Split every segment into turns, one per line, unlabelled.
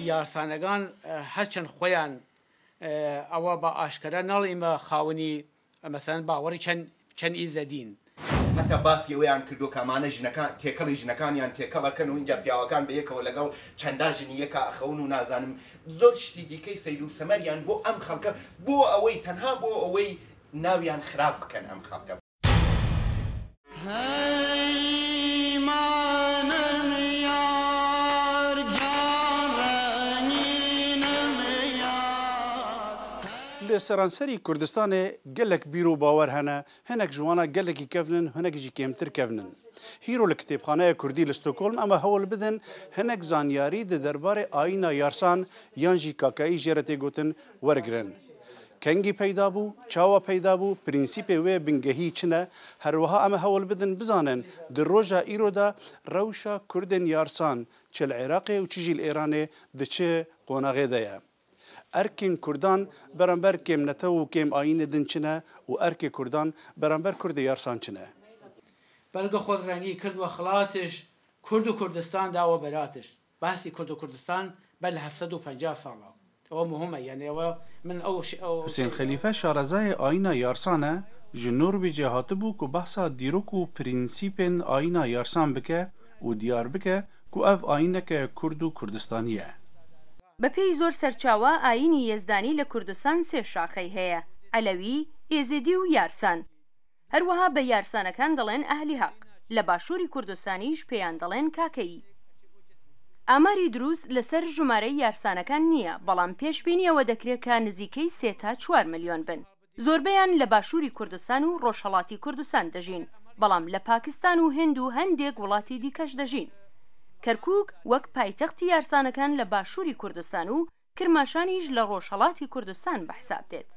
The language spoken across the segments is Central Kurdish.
یارسانەگان هەرچەند خۆیان ئەوە بە ئاشکەرا ناڵێ ئیمە خاوەنی مەسەلەن باوەڕی چەند چەند ئیزەدین.
هەتا باسی ئەوەیان کردووە کە ئەمانە ژنەکان تێکەڵی ژنەکانیان تێکەڵ ئەکەن و ئینجا پیاوەکان بەیەکەوە لەگەڵ چەندا ژنی یەکا ئەخەون و نازانم زۆر شتی دیکەی سەیر و سەمەریان بۆ ئەم خەڵکە بۆ ئەوەی تەنها بۆ ئەوەی ناویان خراپ بکەن ئەم خەڵکە.
Li seranserî Kurdistanê gelek bîr û bawer hene, hinek ji wana gelekî kevn in, hinek jî kêmtir kevn in. Hîro li Kitêbxaneya Kurdî li Stockholm em ê hewl bidin hinek zanyarî di derbarê ayîna Yarsan yan jî Kakayî jê re tê gotin wergirin. Kengî peyda bû, çawa peyda bû, prînsîpê wê bingehî çi ne? Her wiha em ê hewl bidin bizanin di roja îro de rewşa Kurdên Yarsan çi li Iraqê û çi jî li Îranê di çi qonaxê de ye. Erkên Kurdan beramber kêm netew û kêm ayînê din çi ne û erkê Kurdan beramber Kurdê Yarsan çi ne?
Berge xwe rengî kird we xilasij Kurd û Kurdistan da we beratij. Behsî Kurd û Kurdistan ber li 750 sala. Ewa muhim e yanî ewa min ew
Husên Xelîfe şarezayê ayîna Yarsan e, ji Norwêcê hatibû ku behsa dîrok û prînsîpên ayîna Yarsan bike û diyar bike ku ev ayîneke Kurd û Kurdistanî ye.
بەپێی زۆر سەرچاوە ئایینی یەزدانی لە کوردستان سێ شاخەی هەیە، عەلەوی، ئێزیدی و یارسان. هەروەها بە یارسانەکان دەڵێن ئەهلی هەق، لە باشووری کوردستانیش پێیان دەڵێن کاکەیی. ئاماری دروست لەسەر ژمارەی یارسانەکان نییە، بەڵام پێشبینی ئەوە دەکرێ کە نزیکەی سێ تا چوار ملیۆن بن. زۆربەیان لە باشووری کوردستان و ڕۆژهەڵاتی کوردستان دەژین، بەڵام لە پاکستان و هند و هەندێک وڵاتی دیکەش دەژین. کەرکووک وەک پایتەختی یارسانەکان لە باشووری کوردستان و کرماشانیش لە ڕۆژهەڵاتی کوردستان بە حساب دێت.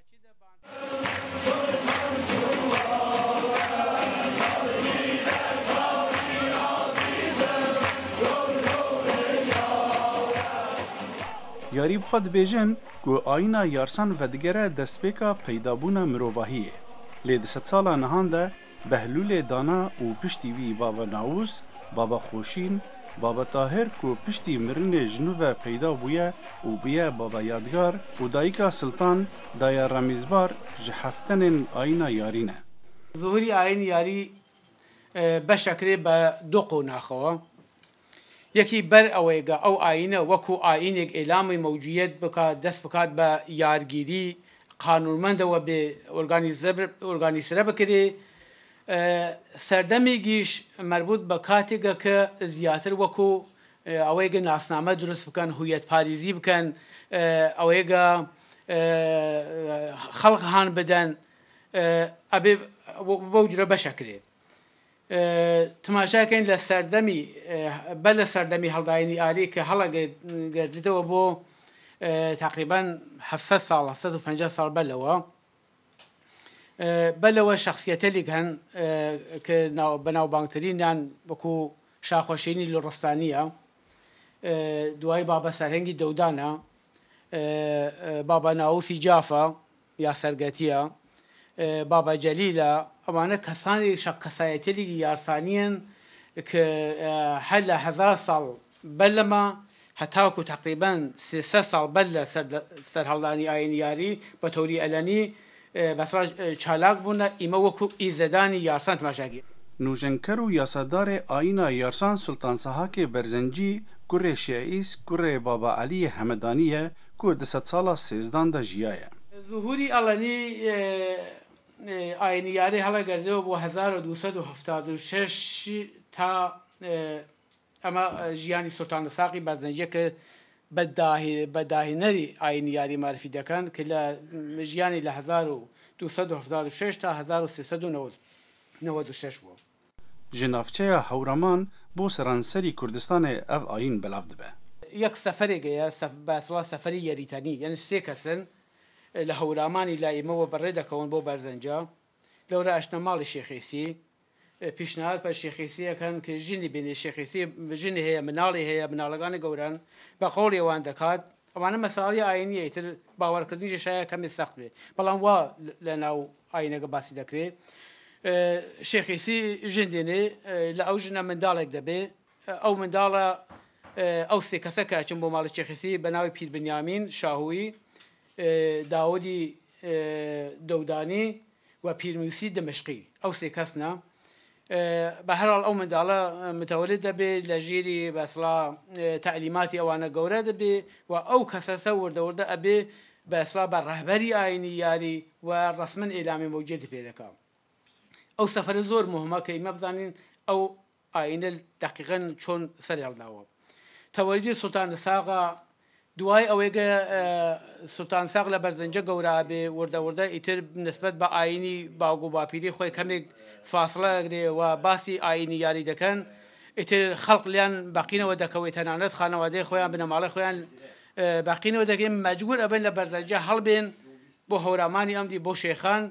Yarî bi xwe dibêjin ku ayîna Yarsan vedigere destpêka peydabûna mirovahiyê. Lê di sedsala nihan de Behlûlê Dana û piştî wî Baba Nawûs, Baba Xoşîn, Baba Tahir ku piştî mirinê ji nû ve peyda bûye û bûye Baba Yadgar û dayika Siltan Daya Remîzbar ji heftenên ayîna Yarî ne.
Zuhurî ayînî Yarî beşa kirê be du qonaxewe. یەکی بەر ئەوەی گە ئەو ئایینە وەکوو ئایینێک ئیلامی مەوجویەت بکا دەست بکات بە یارگیری قانوونمەندەوە بێ ئۆرگانیزرە بکرێ سەردەمێگیش مەربووت بە کاتێگە کە زیاتر وەکوو ئەوەیگە ناسنامە دروست بکەن هویەت پاریزی بکەن ئەوەیگە خەڵق هان بدەن ئەبێ بەو جورە بەشە کرێ. تماشاکەین لە سەردەمی بەر لە سەردەمی هەڵداینی ئاری کە هەڵەگەردێتەوە بۆ تقریبان 700 ساڵ 750 ساڵ بەر لەوە بەر لەوە شخصیەتەلیک هەن کە بەناوبانگترینیان وەکو شاخۆشینی لوڕستانیە دوای بابە سەرهەنگی دەودانە بابا ناوسی جافە یا سەرگەتیە، بابا جەلیلە، ئەوانە کەسانی شەق کەسایەتیەلی یارسانیەن ک هەر لە هزار ساڵ بەر لەمە هەتاکو تەقریبەن 300 ساڵ بەر لە سەرهەڵدانی ئایین یاری بە تەوری ئەلەنی بەسڕا چالاک بوونە، ئیمە وەکو ئیزەدانی یارسان تماشاکی.
Nûjenker û yasadarê ayîna Yarsan Sultan Sahakê Berzencî kurê Şeîs kurê Baba Eliyê Hemedanî ye ku di sedsala sêzdan de jiyaye.
Zuhûrî Alenî ayîniyarê هەڵەگەردەوە بۆ 1276 تا ئەمە ژیانی سوڵتان ساقی بەرزەنجیە کە بە داهێنەری ئایینیاری مارفی دەکەن کە لە ژیانی لە 1276 تا 1396 بووە.
Ji navçeya Hewraman bo seranserî Kurdistanê ev ayîn belav dibe.
یەک سەفەرێک هەیە بە ئەسڵا سەفەری یەریتەنی یعنی سێ کەسن لە هەورامانی لای ئێمەوە بەڕێ دەکەون بۆ بەرزەنجە لەورە ئەشنە ماڵی شێخیسی پیشنهاد بە شێخیسی ئەکەن کە ژنی بێنێ شێخیسی ژنی هەیە مناڵی هەیە مناڵەکانی گەورەن بە قەوڵی ئەوان دەکات ئەوانە مەساڵی ئاینیە ئیتر باوەڕکردنیش شایە کەمێ سەخت بێ بەڵام وا لە ناو ئاینەکە باسی دەکرێ شێخیسی ژن دێنێ لە ئەو ژنە منداڵێک دەبێ ئەو منداڵە ئەو سێ کەسە کە ئەچن بۆ ماڵی چێخیسی بە ناوی پیر بنیامین شاهویی، داودی دەودانی و پیر موسی دمشقی ئەو سێ کەسنە. بە هەر حاڵ ئەو منداڵە متەوەلد دەبێ لە ژێری بەسڵا تەعلیماتی ئەوانە گەورە دەبێ و ئەو کەسەسە وردە وردە ئەبێ بەسڵا بە ڕەهبەری ئاینی یاری و ڕەسمەن ئیلامی مەوجودی پێ دەکا. ئەو سەفەرە زۆر موهمە کە ئیمە بزانین ئەو ئایینە دەقیقەن چۆن سەری هەڵداوە. تەوەلدی سوڵتان ساغا دوای ئەوەی گە سوڵتان ساغ لە بەرزنجە گەورە ئەبێ وردە وردە ئیتر نسبەت بە ئایینی باوک و باپیری خۆی کەمێک فاسڵە ئەگرێ و باسی ئایینی یاری دەکەن ئیتر خەڵق لیان بەقینەوە دەکەوێ تەنانەت خانەوادەی خۆیان بنەماڵەی خۆیان بەقینەوە دەکەین مەجبور ئەبن لە بەرزنجە هەڵبێن بۆ هەورامانی ئەم دی بۆ شێخان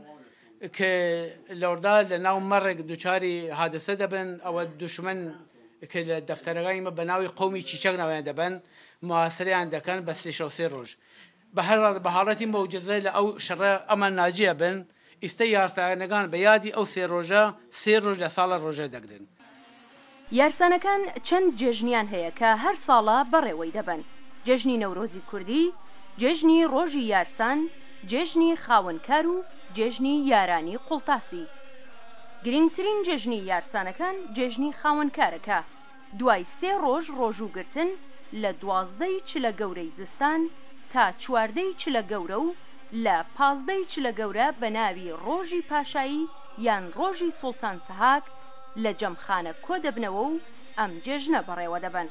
کە لەوردا لە ناو مەڕێک دوچاری هادسە دەبن ئەوە دوشمن کە لە دەفتەرەکانی مە بە ناوی قەومی چیچەک ناویان دەبەن موهاسرەیان دەکەن بە سێ شەو سێ ڕۆژ بە هەر بە حاڵەتی مۆجزە لە ئەو شەڕە ئەمان ناجی ئەبن ئیستە یارسانەکان بە یادی ئەو سێ ڕۆژە سێ ڕۆژ لە ساڵە ڕۆژە دەگرن.
یارسانەکان چەند جێژنیان هەیە کە هەر ساڵە بەڕێوەی دەبەن، جێژنی نەورۆزی کوردی، جێژنی ڕۆژی یارسان، جێژنی خاوەنکار و جێژنی یارانی قوڵتاسی. گرینگترین جێژنی یارسانەکان جێژنی خاوەنکارە کە دوای سێ ڕۆژ ڕۆژوو گرتن لە 12 ی چلە گەورەی زستان تا 14 ی چلە گەورە و لە 15 ی چلە گەورە بە ناوی ڕۆژی پاشایی یان ڕۆژی سوڵتان سەهاک لە جەمخانە کۆدەبنەوە و ئەم جێژنە بەڕێوەدەبەن.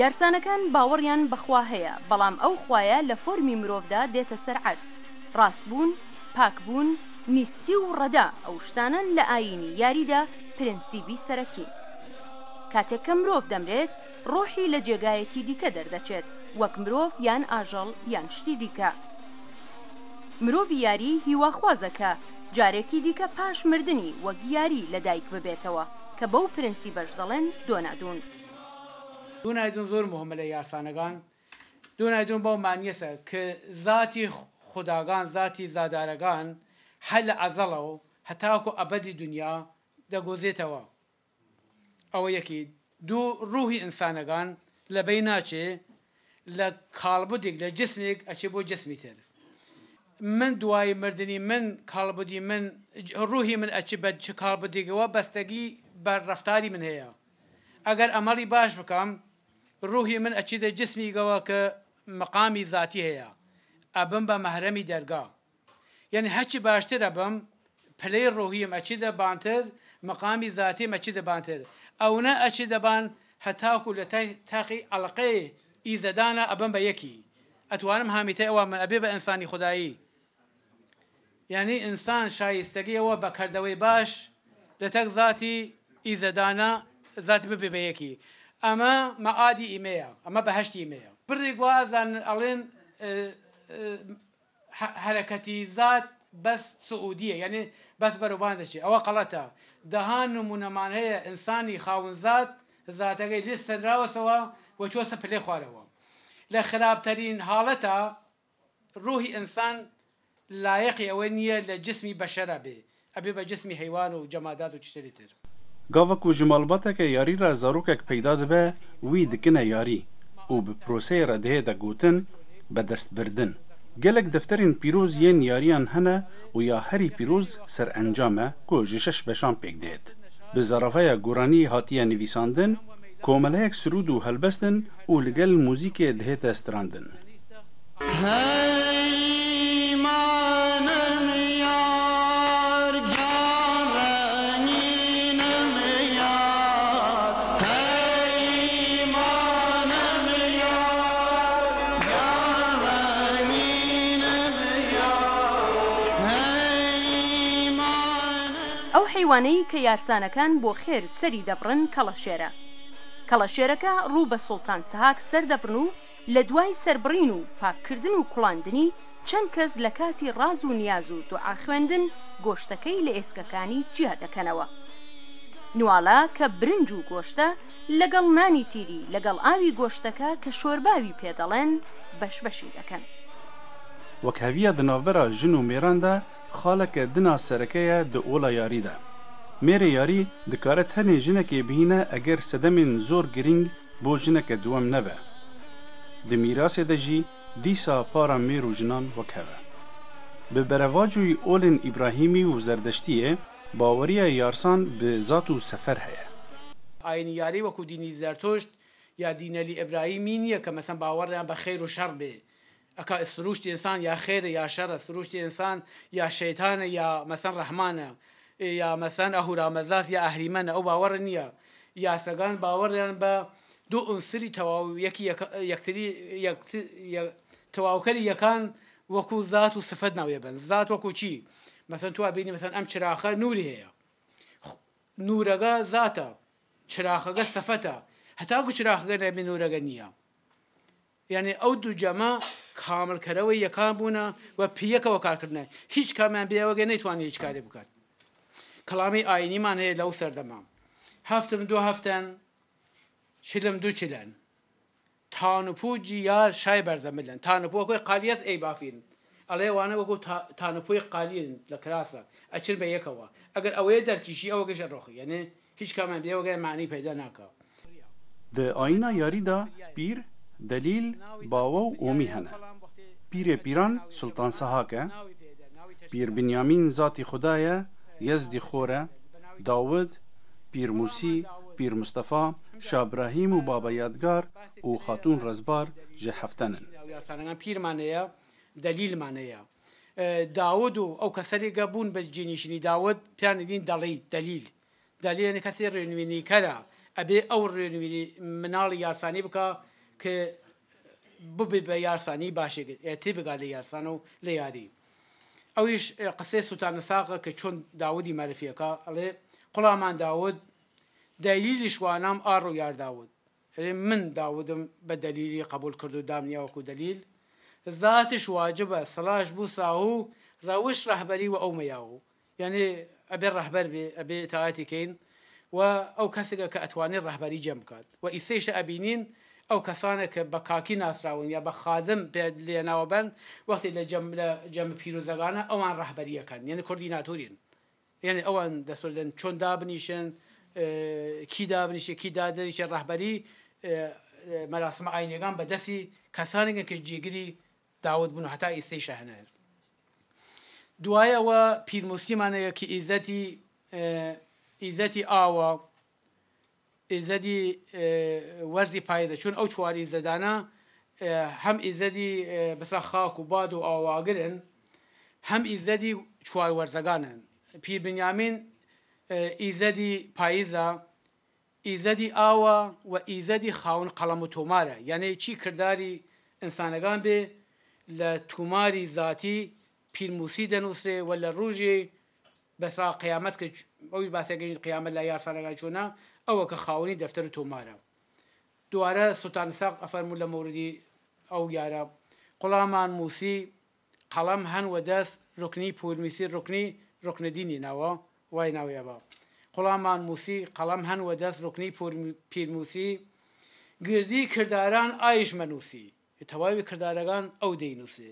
یارسانەکان باوەڕیان بە خوا هەیە، بەڵام ئەو خوایە لە فۆرمی مرۆڤدا دێتە سەر عەرز. ڕاستبوون، پاکبوون، نیستی و ڕەدا ئەو شتانەن لە ئایینی یاریدا پرنسیبی سەرەکین. کاتێک کە مرۆڤ دەمرێت، ڕۆحی لە جێگایەکی دیکە دەردەچێت، وەک مرۆڤ یان ئاژەڵ یان شتی دیکە. مرۆڤی یاری هیواخوازە کە جارێکی دیکە پاش مردنی وەک یاری لەدایک ببێتەوە، کە بەو پرنسیبەش دەڵێن دۆنادوون.
دونایدون زۆر موهمە لە یارسانەگان. دونایدون بەو مانیەسە ک زاتی خوداگان، زاتی زادارەگان هەر لە ئەزەڵەو هەتاکو ئەبەدی دونیا دەگۆزێتەوە. ئەوە یەکی. دوو، ڕوحی ئنسانەگان لە بەین ناچێ، لە کاڵبدێک، لە جسمێک ئەچێ بۆ جسمی تر. من دوای مردنی من کاڵبدی من، ڕوحی من ئەچێ بە چ کاڵبدێکەوە بەستەگی بە ڕەفتاری من هەیە. ئەگەر ئەمەڵی باش بکەم ڕوحی من ئەچێتە جسمیگەوە کە مەقامی زاتی هەیە ئەبم بە مەحرەمی دەرگا یەعنی هەرچی باشتر ئەبم پلەی ڕوحیم ئەچێتە بانتر مەقامی زاتیم ئەچێتە بانتر ئەونە ئەچێتە بان هەتاکو لە تاقی ئەڵقەی ئیزەدانا ئەبم بە یەکی ئەتوانم هامیتای ئەوان بم ئەبێ بە ئینسانی خودایی یانی ئینسان شایستەگی ئەوە بە کردەوەی باش لەتەک زاتی ئیزەدانە زاتی ببێ بە یەکی ئەمە مەعادی ئیمەیە ئەمە بەهەشتی ئیمەیە. بڕێک وا ئەزانن ئەڵێن حەرەکەتی زات بەس سعودیە یانی بەس بەرەو بان دەچێ ئەوە قەڵەتە دەهان نمونەمان هەیە ئینسانی خاون زات زاتەکەی لێ سەنراوەسەوە و چۆسە پلەی خوارەوە لە خراپتەرین حاڵەتا ڕوحی ئینسان لایەقی ئەوە نییە لە جسمی بەشەرا بێ، ئەبێ بە جسمی هەیوان و جەمادات و چشتەلی تر.
Gava ku ji malbateke yarî re zarokek peyda dibe, wî dikine yarî û bi proseyê re dihête gotin bedestbirdin. Gelek defterên pîroz yên yariyan hene û ya herî pîroz serencam e ku ji şeş beşan pêk dihêt. Bi zaravaya goranî hatiye nivîsandin, komeleyek sirûd û helbest in û li gel muzîkê dihête strandin.
ئەو حەیوانەی کە یارسانەکان بۆ خێر سەری دەبڕن کەڵەشێرە. کەڵەشێرەکە ڕوو بە سوڵتان سەهاک سەر دەبڕن و لە دوای سەربڕین و پاککردن و کوڵاندنی، چەند کەس لە کاتی ڕاز و نیاز و دوعا خوێندن گۆشتەکەی لە ئێسکەکانی جیا دەکەنەوە. نواڵە کە برنج و گۆشتە لەگەڵ نانی تیری لەگەڵ ئاوی گۆشتەکە کە شۆرباوی پێ دەڵێن بەش بەشی دەکەن.
Wekheviya di navbera jin û mêran de xaleke din a sereke ye di ola yarî de. Mêrê yarî dikare tenê jinekê bihîne eger sedemên zor girîng bo jineke duwem nebe. Di mîrasê de jî dîsa para mêr û jinan wekhev e. Bi berevacûyî olên Îbrahîmî û Zerdeştiyê, baweriya Yarsan bi zat û sefer heye.
ئاینی یاری وەکو دینی زەرتوشت یا دینەلی ئیبراهیمی نییە کە مەسەن باوەڕیان بە خێر و شەڕ بێ ئەکا سروشتی ئینسان یا خێرە یا شەڕە سروشتی ئینسان یا شەیتانە یا مەسەن ڕەحمانە یا مەسەن ئەهورامەزاس یا ئەهریمەنە ئەو باوەڕە نییە یاسەگان باوەڕیان بە دوو ئونسری تەواو یەکی یەکتری تەواوکەری یەکان وەکو زات و سفەت ناوێ بن زات وەکو چی مەسەن تو ئەبینی مەسەن ئەم چراخە نوری هەیە نورەگە زاتە چراخەگە سفەتە هەتاکو چراخەگە نەبێ نورەگە نییە یعنی ئەو دوو جەمە کامڵکەرەوەی یەکان بوونە و پیەکەوە کارکردنە هیچ کامیان بێوەگە نەیتوانێت هیچ کارێ بکات کەڵامی ئاینیمان هەیە لەو سەردەما هەفتم دوو هەفتەن چلم دوو چلەن تانوپوجی یار شای بەرزە ملن تانوپو وەکوی قالیەس ئەی بافین ئەڵێ وانە وەکو تانوپوی قالین لە کراسە ئەچن بە یەکەوە ئەگەر ئەوەیە دەرکیشی ئەوە گەشە ڕۆخی یعنی هیچ کامیان بێوەگە معنی پەیدا ناکا.
Di ayîna yarî de pîr, delîl, bawe û omî hene. Pîrê pîran Sultan Sahak e, Pîr Binyamîn zatî Xuda ye, Yezdî Xor e, Dawid, Pîr Mûsî, Pîr Mistefa, Şah Brahîm û Baba Yadgar û Xatûn Rezbar ji heften in.
یارسانەکان پیرمان هەیە، دەلیلمان هەیە. داود و ئەو کەسەری گە بوون بە جێنشینی داود پێیان دین دەڵی دەلیل. دەلیل یعنی کەسی ڕێنوێنیکەرە ئەبێ ئەو ڕێنوێنی مناڵی یارسانی بکا کە ببێ بە یارسانی باشێک تێبگا لە یارسان و لە یاری. ئەویش قسەی سوڵتان ساقە کە چۆن داودی مەرفیەکە ئەڵێ قوڵامان داود دەلیلی شوانام ئاڕ و یار داود. ئەڵێ من داودم بە دەلیلی قبول کرد و دامنیا وەکو دەلیل. ذاتش واجبە سڵاش بوو ساهو ڕەوش ڕەهبەری و ئەو مەیاو. یعنی ئەبێ ڕەهبەر بێ ئەبێ ئیتاعەتی کەین و ئەو کەسێکە کە ئەتوانێت ڕەهبەری جەم بکات و ئیسەیشە ئەبینین ئەو کەسانە کە بە کاکی ناسراون یا بە خادم پێ لێناوە بەن وەختی لە جەم لە جەم پیرۆزەگانە ئەوان ڕەهبەریەکەن یعنی کۆردیناتۆرین یعنی ئەوان دەستوردن چۆن دابنیشن کی دابنیشێ کی دادەنیشێ ڕەهبەری مەراسمە ئاینیەکان بە دەستی کەسانێکن کە جێگری داود بوون و هەتا ئیستەیشە هەنە. دوای ئەوە پیرموسیمان هەیە کە ئیزەتی ئیزەتی ئاوە ئیزەدی وەرزی پاییزە چون ئەو چوار ئیزەدانە هەم ئیزەدی بەسا خاک و باد و ئاواگرن هەم ئیزەدی چوار وەرزەگانن. پیر بنیامین ئیزەدی پاییزە ئیزەدی ئاوە و ئیزەدی خاوەن قەڵەم و تۆمارە یعنی چی کرداری ئینسانەکان بێ لە توماری زاتی پیرموسی دەنووسێ و لە ڕۆژی بەسا قیامەت کە ئەویش باسەکەی قیامەت لە یارسانەکان چۆنە ئەوە کە خاوەنی دەفتەر و تۆمارە. دوارە سوڵتان ساق ئەفەرموو لە مەوردی ئەو یارە قوڵامان موسی قەڵەم هەن وە دەس ڕوکنی پورمیسی ڕوکنی ڕوکنەدینی ناوە وای ناویە بە قوڵامان موسی قەڵەم هەن وە دەس ڕوکنی پیرموسی گردی کرداران ئایش مەنووسی تەواوی کردارەکان ئەو دەینووسێ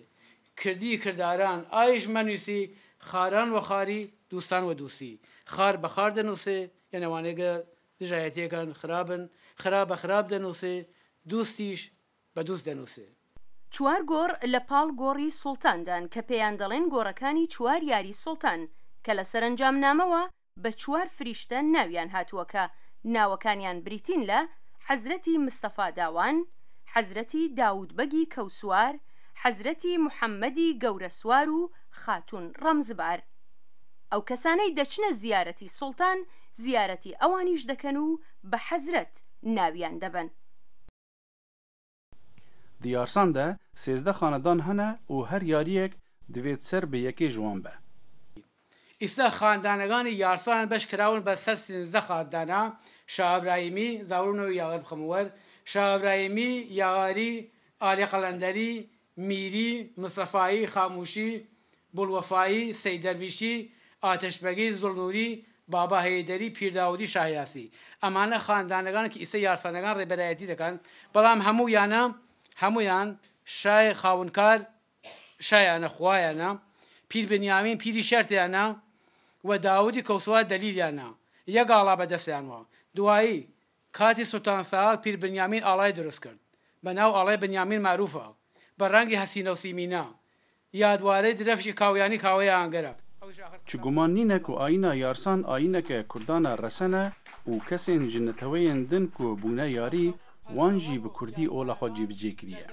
کردی کرداران ئایش مەنووسی خاران وە خاری دووستان وە دووسی خار بە خار دەنووسێ یعنی ئەوانەیە دژایەتیەکان خرابن خراپ بە خراپ دەنووسێ دووستیش بە دووست دەنووسێ.
چوار گۆڕ لە پاڵ گۆڕی سوڵتاندان کە پێیان دەڵێن گۆڕەکانی چوار یاری سوڵتان کە لە سەرەنجامنامەوە بە چوار فریشتە ناویان هاتووە کە ناوەکانیان بریتین لە، حەزرەتی مستەفا داوان، حەزرەتی داوود بەگی کەوسوار، حەزرەتی محەممەدی گەورەسوار و خاتوون ڕەمزبار. ئەو کەسانەی دەچنە زیارەتی سوڵتان زیارەتی ئەوانیش دەکەن و بە حەزرەت ناویان دەبەن.
Di Yarsan de 13 xanedan hene û her yariyek divêt ser bi yekê ji wan be.
ئیستا خاندانەکانی یارسان بەش کراون بە سەر 13 خاندانە، شابرایمی، زاورونەوە یاغر بخەمەوەر، شابرایمی، یاغاری، ئالی قەلەندەری، میری، مستەفایی، خاموشی، بوڵوەفایی، سەید دەرویشی، ئاتەشبەگی، زوڵنوری، بابا هەیدەری پیرداودی شاهیاسی ئەمانە خاندانەکان کە ئیسە یارسانەکان ڕێبەرایەتی دەکەن بەڵام هەموویانە هەموویان شای خاونکار شایانە خوایانە پیر بنیامین پیری شەرتیانە و داودی کەوسوار دەلیلیانە یەک ئاڵا بەدەستیانوە دوایی کاتی سوڵتان سەهاک پیر بنیامین ئاڵای دروست کرد بە ناو ئاڵای بنیامین مەعروفە بە ڕەنگی هەسینە و سیمینە یادوارەی درەفشی کاویانی کاوەی ئاهەنگەرە.
چ گومان nîne ku ayîna Yarsan ayîneke Kurdan e resen e û kesên ji neteweyên din ku bûne yarî, wan jî bi kurdî ola xwe cîbicî kiriye.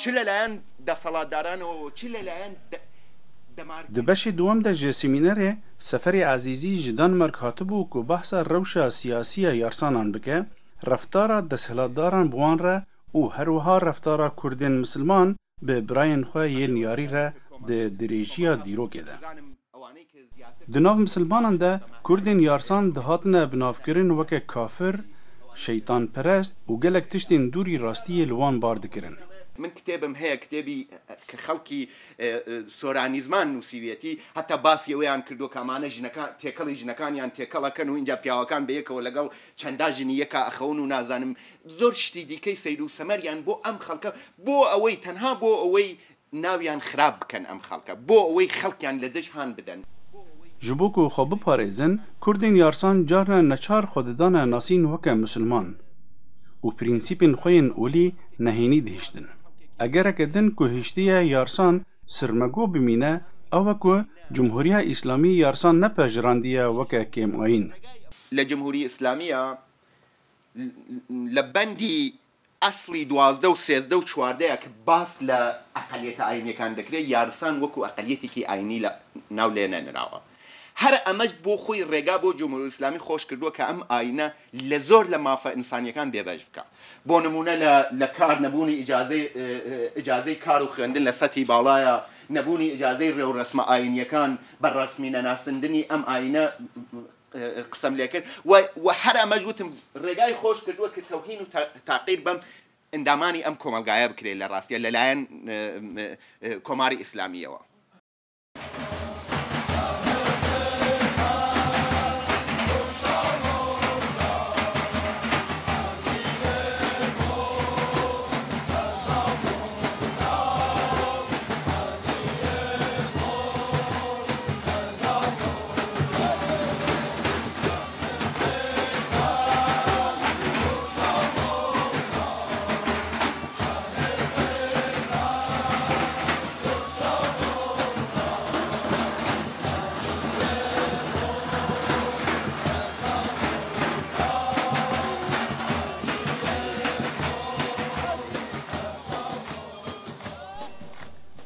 چ لەلایەن دەسەڵاتدارانەوە و چ لەلایەن دەمارگیری.
Di beşê duwem de ji semînerê Seferê Ezîzî ji Danmark hatibû ku behsa rewşa siyasî ya Yarsanan bike, reftara desthilatdaran bi wan re û her wiha reftara Kurdên misilman bi birayên xwe yên yarî re di dirêjiya dîrokê de. Di nav misilmanan de Kurdên Yarsan dihatine binavkirin weke kafir, şeytanperest û gelek tiştên dûrî rastiyê li wan bar dikirin.
من کتێبم هەیە کتێبی کە خەڵکی سۆرانیزمان نووسیویەتی هەتا باسی ئەوەیان کردووە کە ئەمانە ژنەکان تێکەڵی ژنەکانیان تێکەڵ ئەکەن و ئینجا پیاوەکان بەیەکەوە لەگەڵ چەندا ژنی یەکا ئەخەون و نازانم زۆر شتی دیکەی سەیر و سەمەریان بۆ ئەم خەڵکە بۆ ئەوەی تەنها بۆ ئەوەی ناویان خراپ بکەن ئەم خەڵکە بۆ ئەوەی خەڵکیان لە دژ هان بدەن.
Ji bo ku xwe biparêzin, Kurdên Yarsan carna neçar xwe didane nasîn weke misilman û prînsîpên xwe yên olî nehênî dihiştin. Egereke din ku hiştiye Yarsan sirmego bimîne ew e ku Cumhuriya Îslamî Yarsan nepejirandiye weke kêmayîn.
لە جمهوری ئیسلامییە لە بەندی ئەسڵی 12 و 13 و چواردەیە کە باس لە ئەقەلیەتە ئاینیەکان دەکرێت، یارسان وەکو ئەقەلیەتێکی ئاینی لە ناو لێ نەنراوە. هەر ئەمەش بۆ خۆی ڕێگا بۆ جمهوری ئیسلامی خۆش کردووە کە ئەم ئاینە لە زۆر لە مافە ئینسانیەکان بێبەش بکا. بۆ نموونە لە لە کار نەبوونی ئیجازەی ئیجازەی کار و خوێندن لە سەتحی باڵایا، نەبوونی ئیجازەی ڕێوڕەسمە ئاینیەکان، بە ڕەسمی نەناسندنی ئەم ئاینە قسەم لێ کرد و و هەر ئەمەش وتم ڕێگای خۆش کردووە کە تەوهین و تاقیر بەم ئەندامانی ئەم کۆمەڵگایە بکرێت لە ڕاستیە لە لایەن کۆماری ئیسلامییەوە.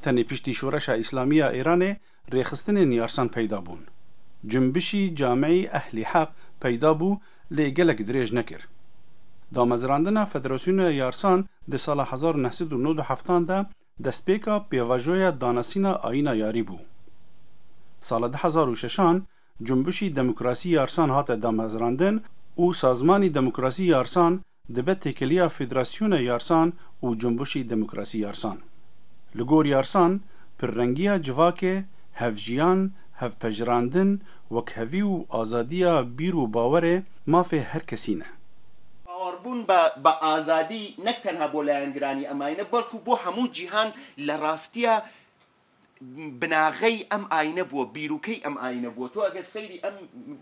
Tenê piştî Şoreşa Îslamî ya Îranê rêxistinên Yarsan peyda bûn. Cumbişî Camî Ehlî Heq peyda bû lê gelek dirêj nekir. Damezrandina Federasyona Yarsan di sala 1997 an de destpêka pêvajoya danasîna ayîna Yarî bû. Sala 2006 an Cumbişî Demokrasî Yarsan hate damezrandin û Sazmanî Demokrasî Yarsan dibe têkiliya Federasyona Yarsan û Cumbişî Demokrasî Yarsan. Li gor Yarsan, pirrengiya civakê, hevjiyan, hevpejirandin, wekhevî û azadiya bîr û bawerê mafê her kesî ne.
باوەڕبوون بە بە ئازادی نەک تەنها بۆ لایەنگرانی ئەم ئاینە بەڵکو بۆ هەموو جیهان لە ڕاستیا. بناغەی ئەم ئاینە بووە، بیروکەی ئەم ئاینە بووە، تۆ ئەگەر سەیری ئەم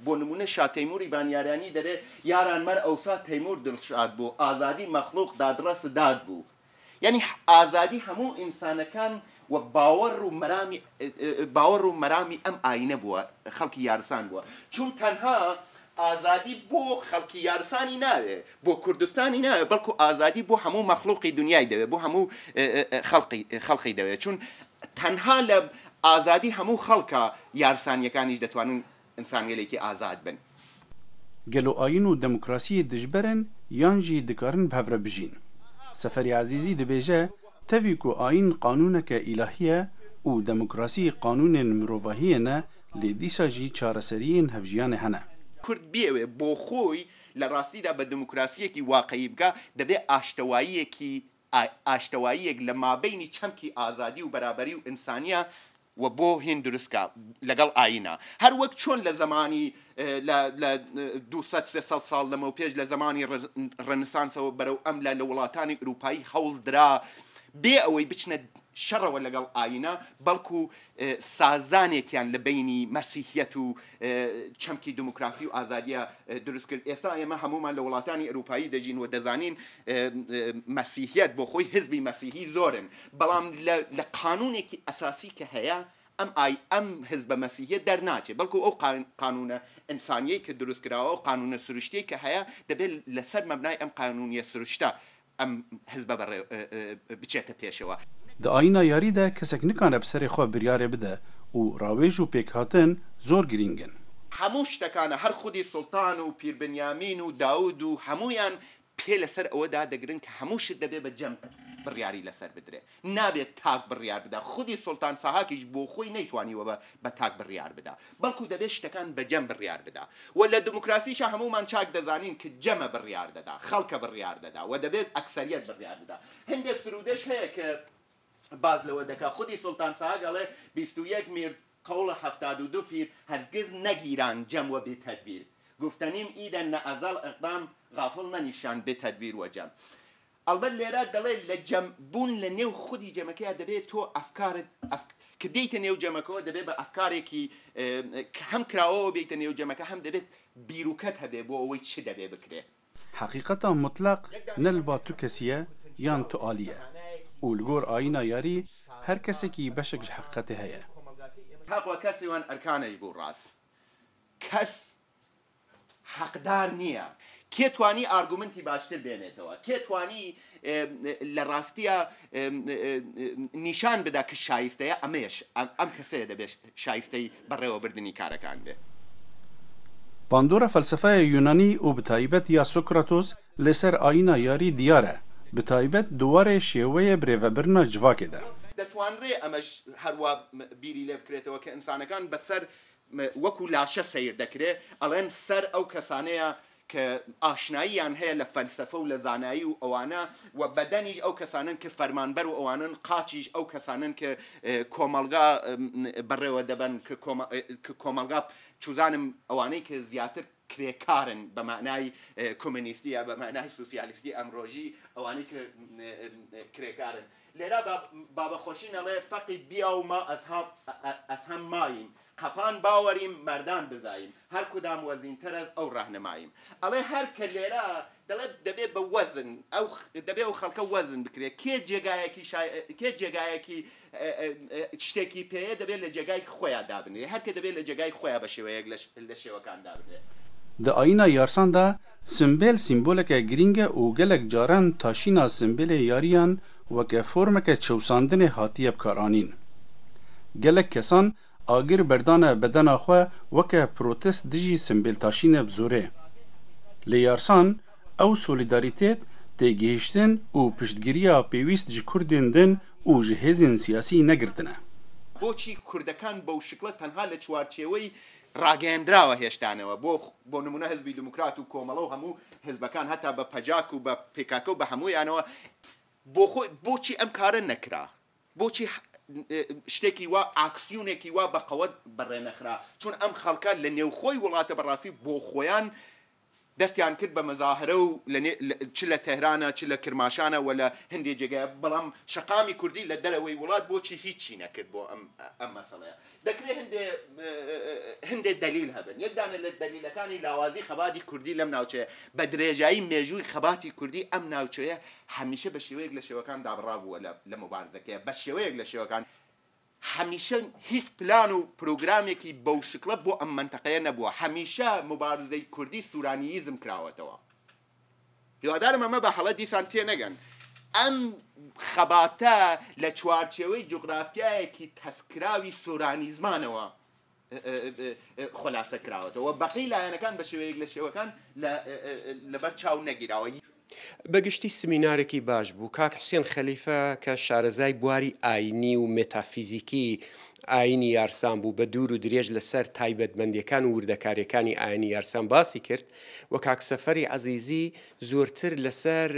بۆ نموونە شا تەیمووری بانیارانی دەرێ، یاران مەر ئەوسا تەیموور دڵشاد بوو، ئازادی مەخڵووق دادڕەس داد بوو. یانی ئازادی هەموو ئینسانەکان و باوەڕ و مەرامی باوەڕ و مەرامی ئەم ئاینە بووە، خەڵکی یارسان بووە. چون تەنها ئازادی بۆ خەڵکی یارسانی ناوێ، بۆ کوردستانی ناوێ، بەڵکو ئازادی بۆ هەموو مەخڵوقی دنیای دەوێ، بۆ هەموو خەڵقی خەڵقی دەوێ. چون تەنها لە ئازادی هەموو خەڵکا یارسانیەکانیش دەتوانن ئینسانگەلێکی ئازاد بن.
گەلۆ ئایین و دموکراسیی دژبەرن یان ژی دکارن bi hev re bijîn؟ Seferî Ezîzî dibêje tevî ku ayîn qanûneke îlahî ye û demokrasî qanûnên mirovahiyê ne lê dîsa jî çareseriyên hevjiyanê hene.
کورد بیەوێ بۆ خۆی لە ڕاستیدا بە دموکراسییەکی واقعی بگا، دەبێ ئاشتەواییەکی ئاشتەواییەک لە مابەینی چەمکی ئازادی و بەرابەری و ئینسانییە و بۆ هین دروست کا لەگەڵ ئایینا. هەر وەک چۆن لە زەمانی لە لە 200 300 ساڵ لەمەوپێش لە زەمانی ڕێنسانسەوە بەرەو ئەملا لە وڵاتانی ئورووپایی هەوڵ درا بێ ئەوەی بچنە شەڕەوە لەگەڵ ئایینا بەڵکوو سازانێکیان لە بەینی مەسیحیەت و چەمکی دموکراسی و ئازادیە دروست کرد. ئێستا ئێمە هەموومان لە وڵاتانی ئەروپایی دەژین و دەزانین مەسیحیەت بۆ خۆی حزبی مەسیحی زۆرن، بەڵام لە قانونێکی ئەساسی کە هەیە ئەم ئای ئەم حزبە مەسیحیە دەرناچێ، بەڵکو ئەو قانونە ئینسانیەی کە دروست کراوە، ئەو قانونە سروشتیەی کە هەیە دەبێت لەسەر مەبنای ئەم قانونیە سروشتە ئەم حزبە بەڕێ بچێتە پێشەوە.
Di ayîna yarî de kesek nikane bi serê xwe biryarê bide û rawêj û pêkhatin zor girîng in.
هەموو شتەکانە هەر خودی سوڵتان و پیر بنیامین و داود و هەموویان پێ لەسەر ئەوە دادەگرن کە هەموو شت دەبێ بە جەم بڕیاری لەسەر بدرێ نابێت تاک بڕیار بدا خودی سوڵتان ساهاکیش بۆ خۆی نەیتوانیوە بە بە تاک بڕیار بدا بەڵکو دەبێ شتەکان بە جەم بڕیار بدا و لە دموکراسیشا هەموومان چاک دەزانین کە جەمە بڕیار دەدا، خەڵکە بڕیار دەدا و دەبێت ئەکسەریەت بڕیار بدا. هەندێ سروودەش هەیە کە باس لەوە دەکا، خودی سوڵتان ساهاک ئەڵێ، 21 میر قەوڵ 72 پیر هەرگز نەگیران جەم و بێ تەدبیر گوفتەنیم ئیدەن نە ئەزەڵ ئقدام غافڵ نەنیشان بێ تەدبیر و جەم. ئەڵبەت لێرە دەڵێ لە جەم بوون لە نێو خودی جەمەکەیا دەبێ تۆ ئەفکارت ئەف کە دێیتە نێو جەمەکەوە دەبێ بە ئەفکارێکی هەم کراوەوە بێیتە نێو جەمەکە هەم دەبێت بیروکەت هەبێ بۆ ئەوەی چ دەبێ بکرێ.
Heqîqeta mutleq ne li ba tu kesî ye yan tu alî ye û li gor ayîna yarî her kesekî beşek ji heqîqetê heye.
Heq we kesê wan erkanê ji bo rast kes حەقدار نییە. کێ توانی ئارگومنتی باشتر بێنێتەوە؟ کێ توانی لە ڕاستیا نیشان بدا کە شایستەیە؟ ئەمەیە ئەم کەسەیە دەبێ شایستەی بەڕێوەبردنی کارەکان بێ.
Bandora felsefeya Yûnanî û bi taybet ya Sokratos li ser ayîna yarî diyar e, bi taybet di warê şêweyê birêvebirina civakê de.
دەتوانرێ ئەمەش هەروا بیری لێ بکرێتەوە کە ئینسانەکان بەسەر وەکو لاشە سەیر دەکرێ، ئەڵێن سەر ئەو کەسانەیە کە ئاشناییان هەیە لە فەلسەفە و لە زانایی و ئەوانە و بەدەنیش ئەو کەسانەن کە فەرمانبەر و ئەوانەن، قاچیش ئەو کەسانەن کە کۆمەڵگا بەڕێوە دەبەن، کە کۆمەڵگا چوزانم ئەوانەی کە زیاتر کرێکارن بە مەعنای کۆمۆنیستی یا بە مەعنای سوسیالیستی ئەمڕۆژی ئەوانەی کە کرێکارن. لێرە بابە خۆشین ئەڵێ فەقی بیا و ما ئەسهەم ماییم قەپان باوەریم مەردان بزاییم هەر کودام وەزینتەرە ئەو ڕەهنماییم. ئەڵێ هەر کە لێرە دەڵێ دەبێ بە وەزن ئەو دەبێ ئەو خەڵکە وەزن بکرێ کێ جێگایەکی کێ جێگایەکی شتێکی پێیە دەبێت لە جێگای خۆیان دابنرێ هەر کە دەبێت لە جێگای خۆیان بە شێوەیەک لە شێوەکان دابنرێ.
Di ayîna Yarsan de simbêl sîmboleke girîng e û gelek caran taşîna simbêlê yariyan weke formeke çewsandinê hatiye bikaranîn. Gelek kesan agir berdane bedena xwe weke protest dijî simbêltaşînê bi zorê. Lê Yarsan ew solîdarîtet, têgihiştin û piştgiriya pêwîst ji Kurdên din û ji hêzên siyasî negirtine.
بۆچی کوردەکان بەو شکڵە تەنها لە چوارچێوەی ڕاگەیەندراوە هێشتانەوە بۆ بۆ نمونە حزبی دیموکرات و کۆمەڵە و هەموو حزبەکان هەتا بە پەجاک و بە پێکاکە و بە هەموویانەوە بۆ خۆی بۆچی ئەم کارە نەکرا؟ بۆچی شتێکی وا ئاکسیونێکی وا بە قەوەت بەڕێنەخرا؟ چون ئەم خەڵکە لە نێوخۆی وڵاتە بەڕاستی بۆ خۆیان دەستیان کرد بە مەزاهرە و لە چ لە تەهرانە چ لە کرماشانە و لە هەندێ جێگای، بەڵام شەقامی کوردی لە دەرەوەی وڵات بۆچی هیچی نەکرد بۆ ئەم ئەم مەسەڵەیە؟ دەکرێ هەندێ هەندێ دەلیل هەبن. یەک دانە لە دەلیلەکانی لاوازی خەباتی کوردی لەم ناوچەیە، بە درێژایی مێژووی خەباتی کوردی ئەم ناوچەیە هەمیشە بە شێوەیەک لە شێوەکان دابڕابووە لە لە موبارزەکەیە، بە شێوەیەک لە شێوەکان هەمیشە هیچ پلان و پرۆگرامێکی بەو شکڵە بۆ ئەم مەنتەقەیە نەبووە، هەمیشە موبارزەی کوردی سورانییزم کراوەتەوە. هیوادارم ئەمە بە هەڵە دیسان تێنەگەن. ئەم خەباتە لە چوارچێوەی جوغرافیایەکی تەسککراوی سۆرانیزمانەوە خولاسە کراوەتەوە، بەقەی لایەنەکان بە شێوەیەک لە شێوەکان لەبەر چاو نەگیراوە.
بە گشتی سمینارێکی باش بوو. کاک حوسێن خەلیفە کە شارەزای بواری ئاینی و مێتافیزیکی ئاینی یارسان بوو بە دوور و درێژ لە سەر تایبەتمەندیەکان و وردەکاریەکانی ئاینی یارسان باسی کرد و کاک سەفەری عەزیزی زۆرتر لە سەر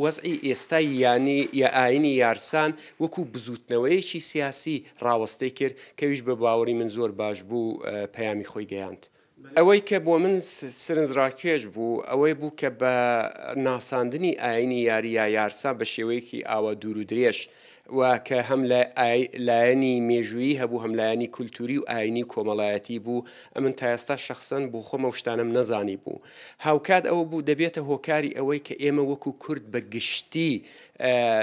وەزعی ئێستای یانی یا ئاینی یارسان وەکوو بزووتنەوەیەکی سیاسی ڕاوەستەی کرد کەویش بە باوەڕی من زۆر باش بوو پەیامی خۆی گەیاند. ئەوەی کە بۆ من سرنجڕاکێش بوو ئەوەی بوو کە بە ناساندنی ئایینی یاری یا یارسان بە شێوەیەکی ئاوا دوور و درێژ و کە هەم لە لایەنی مێژوویی هەبوو هەم لایەنی کولتووری و ئایینی و کۆمەڵایەتی بوو ئەمن تا ئێستا شەخسەن بۆ خۆم ئەو شتانەم نەزانیبوو هاوکات ئەوە بوو دەبێتە هۆکاری ئەوەی کە ئێمە وەکوو کورد بە گشتی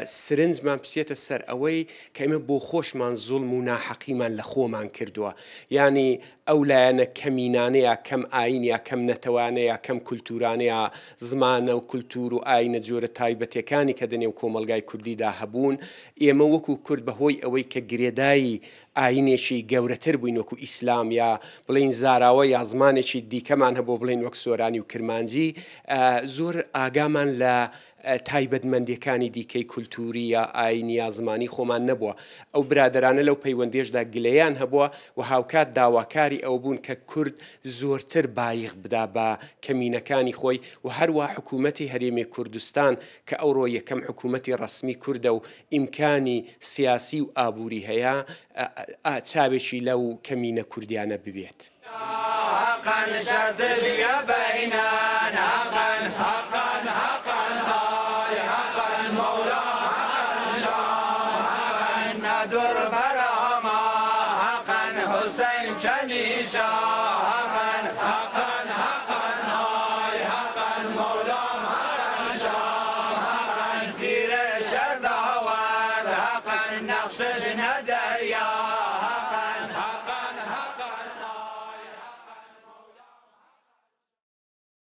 سرنجمان بچێتە سەر ئەوەی کە ئێمە بۆ خۆشمان زوڵم و ناحەقیمان لە خۆمان کردووە یانی ئەو لایەنە کەمینانە یا کەم ئایین یا کەم نەتەوانە یا کەم کولتوورانە یا زمانە و کولتوور و ئایینە جۆرە تایبەتەکانی کە دەنێو کۆمەڵگای کوردیدا هەبوون ئێمە وەکوو کورد بە هۆی ئەوەی کە گرێدایی ئایینێکی گەورەتر بووین وەکوو ئیسلام یا بڵێین زاراوە یا زمانێکی دیکەمان هەبوو بڵێین وەک سۆرانی و کرمانجی زۆر ئاگامان لە تایبەتمەندیەکانی دیکەی کولتووری یا ئایینی یا زمانی خۆمان نەبووە. ئەو برادەرانە لەو پەیوەندیەشدا گلەیان هەبووە و هاوکات داواکاری ئەوە بوون کە کورد زۆرتر بایخ بدا بە کەمینەکانی خۆی و هەروا حکوومەتی هەرێمی کوردستان کە ئەوڕۆ یەکەم حکوومەتی ڕەسمی کوردە و ئیمکانی سیاسی و ئابووری هەیە چاوێکی لەو کەمینە کوردیانە ببێت.